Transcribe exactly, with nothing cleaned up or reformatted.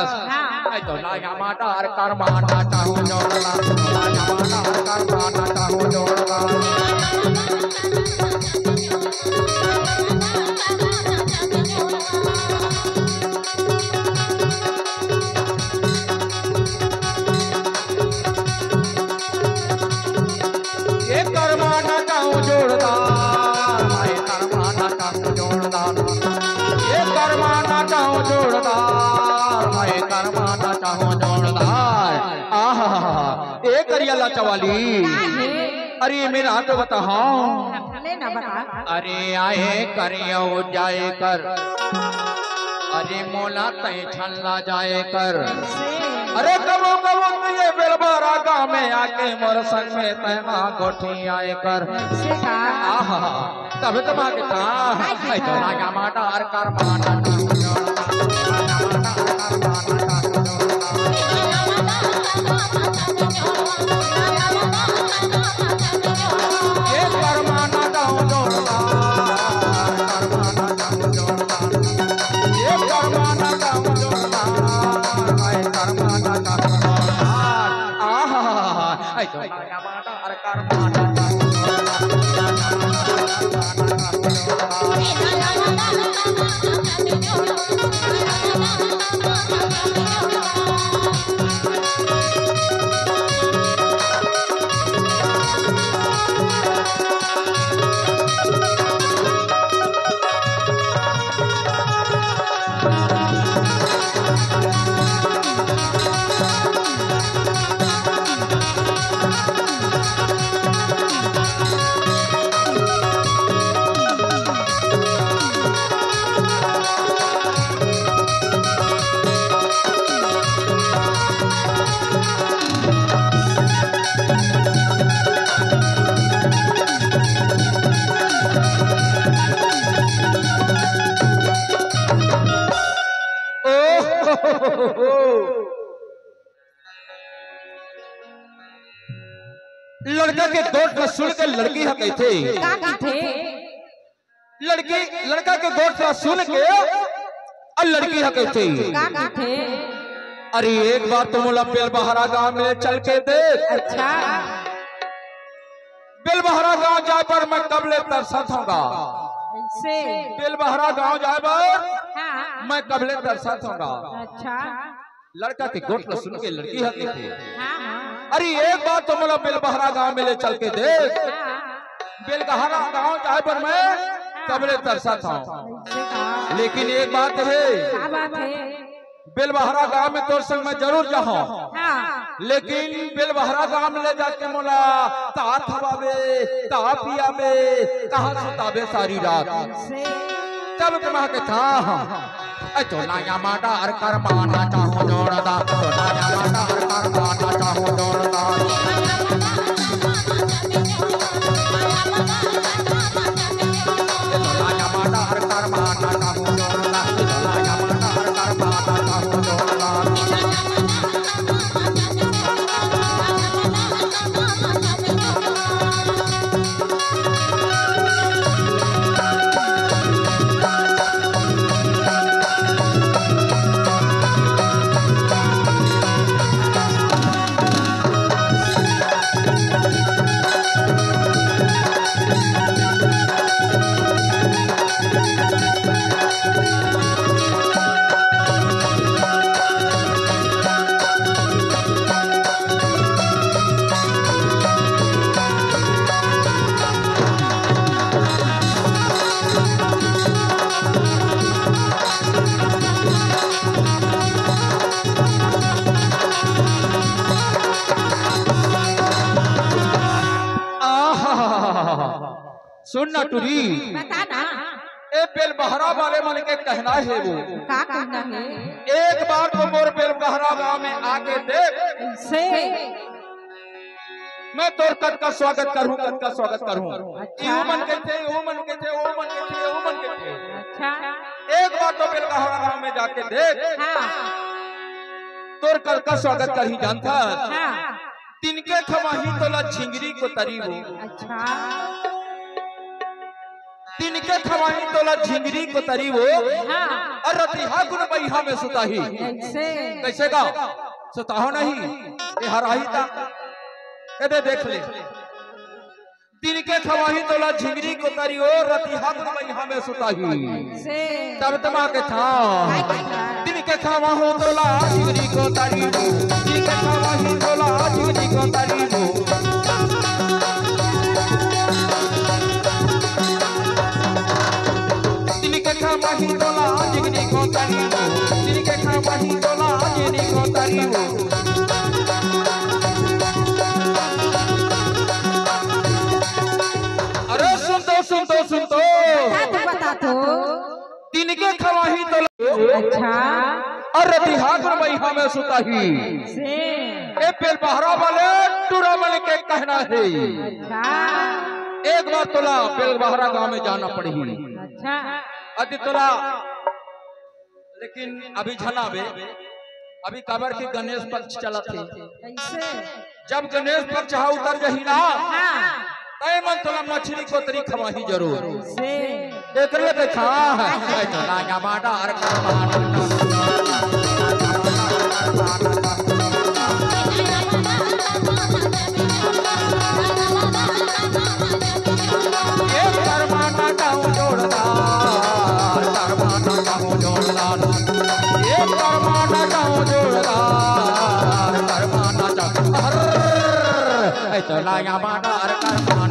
हाँ। ए तो नया मटर करमा ना चाहूँ जोड़ला, नया मटर करमा ना चाहूँ जोड़ला। ए करमा ना चाहूँ जोड़दार, ए करमा ना चाहूँ जोड़दार, ए करमा ना चाहूँ जोड़दार, ए करमा ना चाहूँ जोड़दार। आहा, ए करिया लाचा वाली, अरे मेरा तो बताओ। ले ना बता। अरे आए करियो जाए कर, अरे मोला तय छल्ला जाए कर। अरे कबो कबो तो ये बेलबहरा गाँव में आके मोर संग में तय ना गोठी आए कर। से का? आहा, तब तो माँ के था। हाय, हाय, हाय। तो नया मटर करमा ना चाहूँ जोड़दार, नया मटर करमा ना चाहूँ जोड़दार। ए करमा ना चाहूँ जोड़दार, करमा ना चाहूँ जोड़दार। ए करमा ना चाहूँ जोड़दार, ए करमा ना चाहूँ जोड़दार। आहा, ए तो नया मटर करमा ना चाहूँ जोड़दार। ओ, लड़का के गोठ ला सुन के लड़की ह कहिथे। का कहिथे? लड़की, लड़का के गोठ ला सुन के अउ लड़की ह कहिथे। का कहिथे? अरे एक बार तो मोला बेलबहरा गांव में चल के देख। अच्छा। बेलबहरा गांव जाए बर मैं कब ले तरसत हंव गा। से? बेलबहरा गांव जाए बर हाँ। मैं कब ले तरसत हंव गा। अच्छा। लड़का के गोठ ला सुन के लड़की ह कहिथे। हाँ, हाँ। अरे एक बार तो मोला बेलबहरा गांव में ले चल के देख। हाँ। बेलबहरा गांव जाए बर मैं कब ले तरसत हंव। से का? लेकिन एक बात हे, का बात हे? बेलबहरा गांव में तोर संग मैं जरूर जाहूं। हाँ। लेकिन बेलबहरा गांव में ले जाके मोला का खवाबे, का पियाबे, कहां सुताबे सारी रात। से? तब तो मैं कहिथंव, ए तो नया मटर करमा ना चाहूं जोड़दार, तो नया मटर करमा ना चाहूं जोड़दार। आहा! सुन ना टुरी। बता ना। ए बेलबहरा वाले मन के कहना हे वो। का कहना हे? एक बार तो मोर बेलबहरा गांव में आके देख। से? मैं तोर कतका स्वागत करहूं, कतका स्वागत करहूं। अच्छा। ये मन कहिथे, वो मन कहिथे, वो मन कहिथे, वो मन कहिथे। अच्छा। एक बार तो बेलबहरा गांव में जाके देख। हाँ। तोर कतका स्वागत करही जानथस। हाँ। तिनके खवाही तोला झिंगरी कोतरी वो। अच्छा। तिनके खवाही तोला झिंगरी कोतरी वो, हाँ। अउ रतिहा गुन बइहा में सुताही। कैसे? कैसे गा? सुताहो नहीं, ये हराही ता। ए दे देख ले। तिनके खवाही तोला झिंगरी कोतरी वो, रतिहा गुन बइहा में सुताही। कैसे? तब तमा के था। तिनके खवाहूं तोला झिंगरी कोतरी वो, तिनके खवाही तोला झिंगरी कोतरी वो। तिनके खवाही तोला झिंगरी कोतरी वो, तिनके खवाही तोला झिंगरी कोतरी वो। अरे सुन तो, सुन तो, सुन तो। बता तो, बता तो। तिनके खवाही तोला। अच्छा। अउ रतिहा गुन बइहा में सुताही। से। ए बेलबहरा वाले टूरा मन के कहना हे। अच्छा। एक बार तोला बेलबहरा गांव में जाना पड़ही। अच्छा। अति तोला, लेकिन अभी झन आबे, अभी काबर कि गणेश पक्ष चलत हे। कैसे? जब गणेश पक्ष हा उतर जही ना, हाँ। तय मन तोला मछरी कोतरी खवाही जरूर। से। एकर ले देखा, ए तो लागा बाटा अर करमाना। ए करमाना गाँव जोरदार, करमाना गाँव जोरदार। ए करमाना गाँव जोरदार, करमाना चा-, हर। ए तो लागा बाटा अर करमाना।